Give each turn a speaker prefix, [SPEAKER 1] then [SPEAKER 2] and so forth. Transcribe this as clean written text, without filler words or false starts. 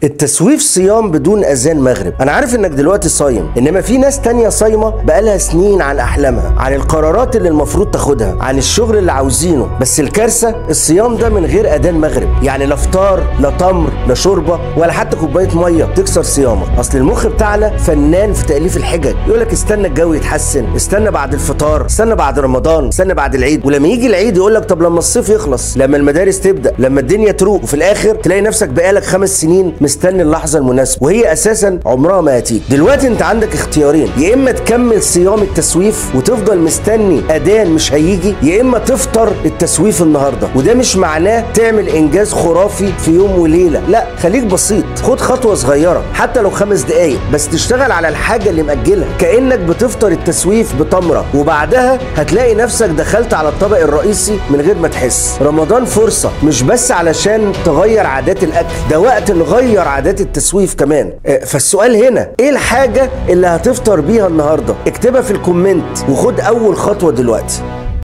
[SPEAKER 1] التسويف صيام بدون اذان مغرب. انا عارف انك دلوقتي صايم، انما في ناس تانية صايمه بقالها سنين عن احلامها، عن القرارات اللي المفروض تاخدها، عن الشغل اللي عاوزينه. بس الكارثة الصيام ده من غير اذان مغرب، يعني لا فطار لا تمر لا شوربة ولا حتى كوباية مية تكسر صيامك. اصل المخ بتاعنا فنان في تاليف الحجج، يقولك استنى الجو يتحسن، استنى بعد الفطار، استنى بعد رمضان، استنى بعد العيد. ولما يجي العيد يقولك طب لما الصيف يخلص، لما المدارس تبدا، لما الدنيا تروق. وفي الاخر تلاقي نفسك بقالك 5 سنين مستني اللحظة المناسبة، وهي اساسا عمرها ما هتيجي. دلوقتي انت عندك اختيارين، يا اما تكمل صيام التسويف وتفضل مستني اذان مش هيجي، يا اما تفطر التسويف النهارده. وده مش معناه تعمل انجاز خرافي في يوم وليلة، لا، خليك بسيط، خد خطوة صغيرة حتى لو 5 دقائق، بس تشتغل على الحاجة اللي مأجلها، كانك بتفطر التسويف بتمرة، وبعدها هتلاقي نفسك دخلت على الطبق الرئيسي من غير ما تحس. رمضان فرصة مش بس علشان تغير عادات الاكل، ده وقت نغير عادات التسويف كمان. فالسؤال هنا، ايه الحاجة اللي هتفطر بيها النهارده؟ اكتبها في ال comment وخد اول خطوة دلوقتي.